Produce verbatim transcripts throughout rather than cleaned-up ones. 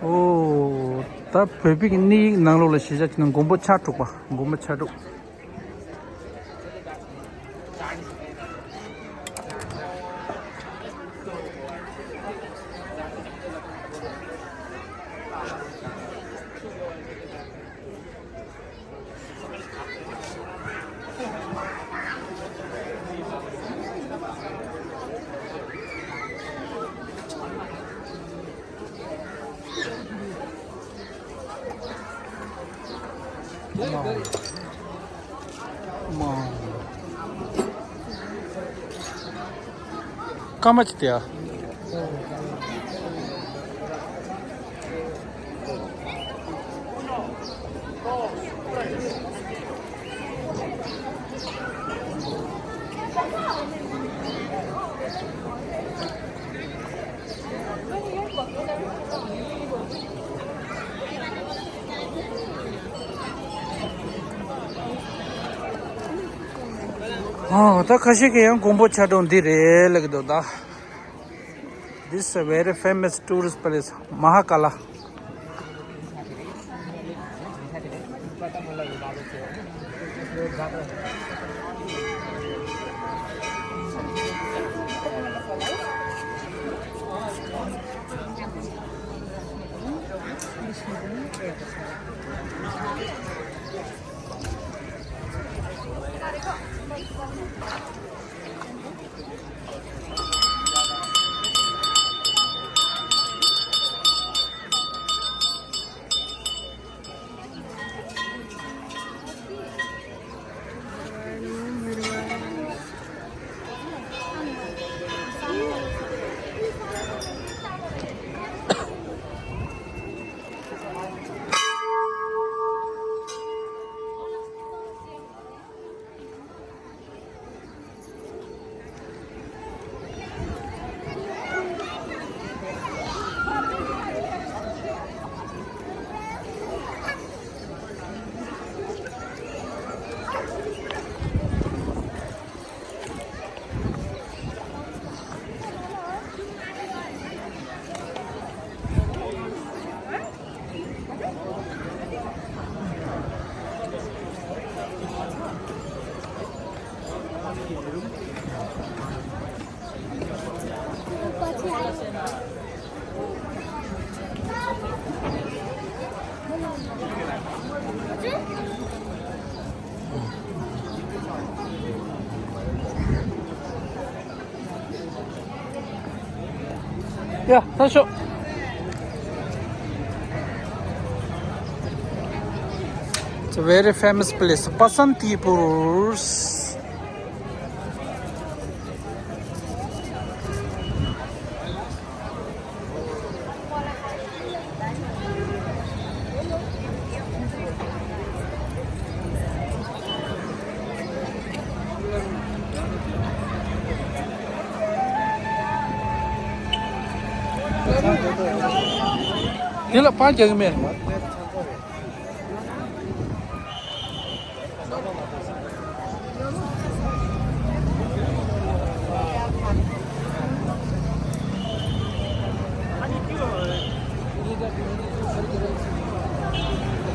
ཨོ། ད་བོད་པའི་གནས་ཡིག་ནང་ལོགས་ལ་གཞིར་བཞག་བྱས་ན་མགོན་པོ་ཕྱག་དྲུག་པ། མགོན་པོ་ཕྱག་དྲུག་སྐར་མ་གཅིག་དེ་ཨ། ཨོ། ད་ཁ་ཤས་ཀྱིས་ཡང་མགོན་པོ་ཕྱག་དྲུག་འདི་རེད་ལབ་ཀྱི་འདུག་ད། This is a very famous tourist place, Mahakala. Yeah, that's sure. It's a very famous place, Basantipur. དེ་ལ་པར་རྒྱག་གི་མེད།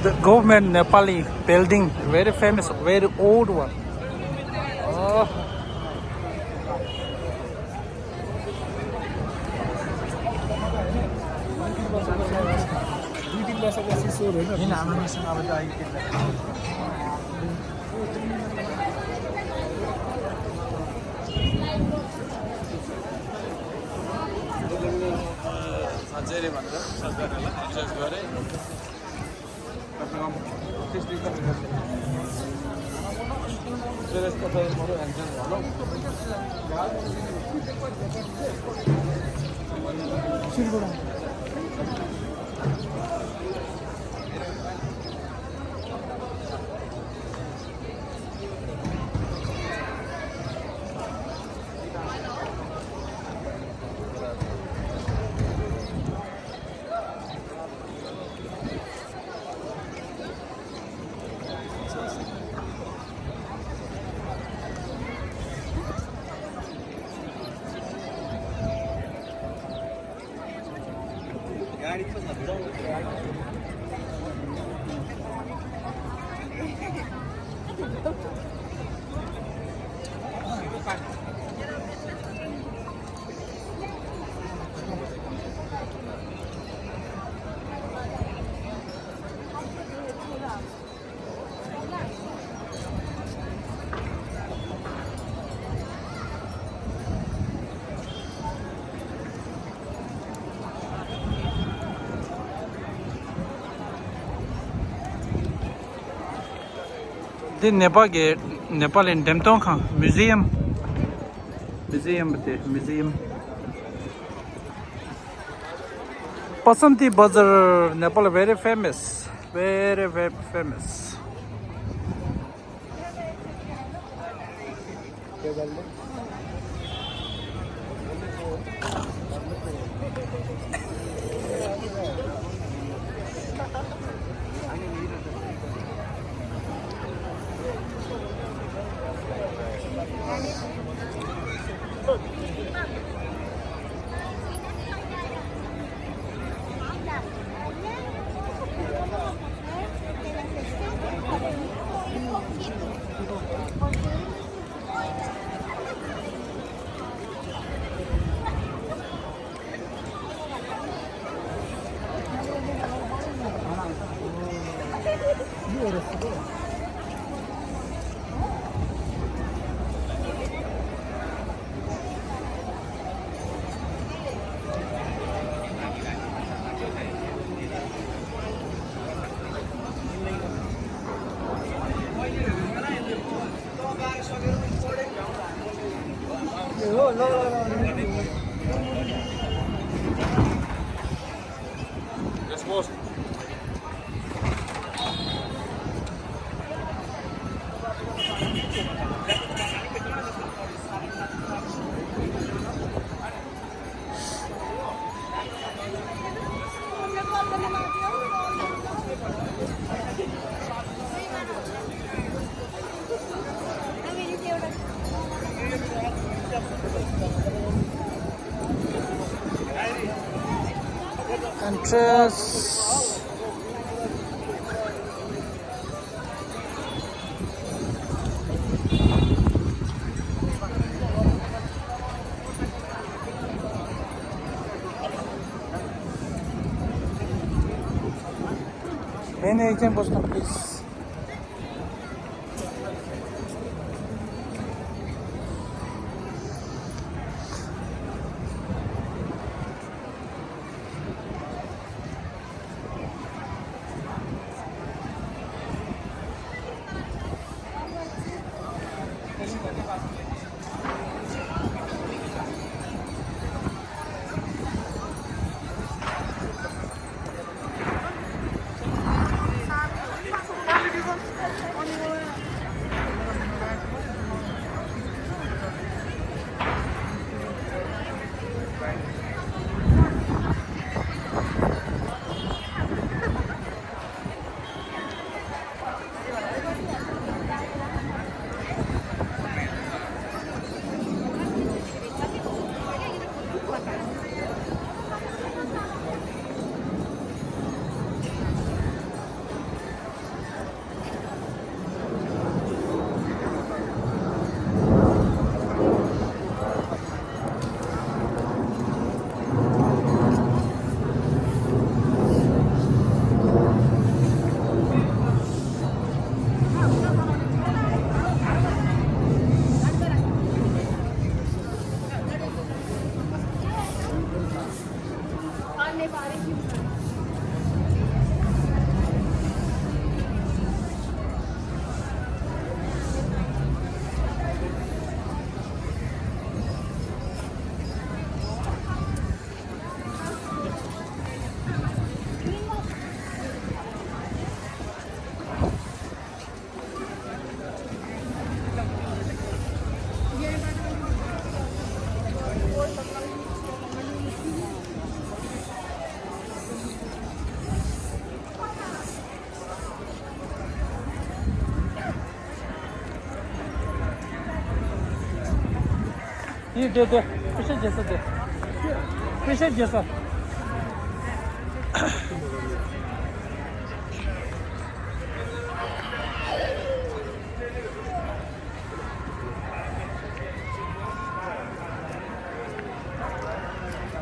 The government Nepali building, very famous, very old one. Oh. འདི་ནེ་པཱལ་གྱི་ནེ་པཱལ་ལི་འགྲེམས་སྟོན་ཁང་། མུ་ཟི་ཡམ། མུ་ཟི་ཡམ་དེ་མུ་ཟི་ཡམ། Basanti Bazar, Nepal, very famous, very, very famous. Entrance. Any agent person, please. ཡིན། དེ་དེ་པེ་ཤ་རྒྱག་ས་དེ། པེ་ཤ་རྒྱག་ས།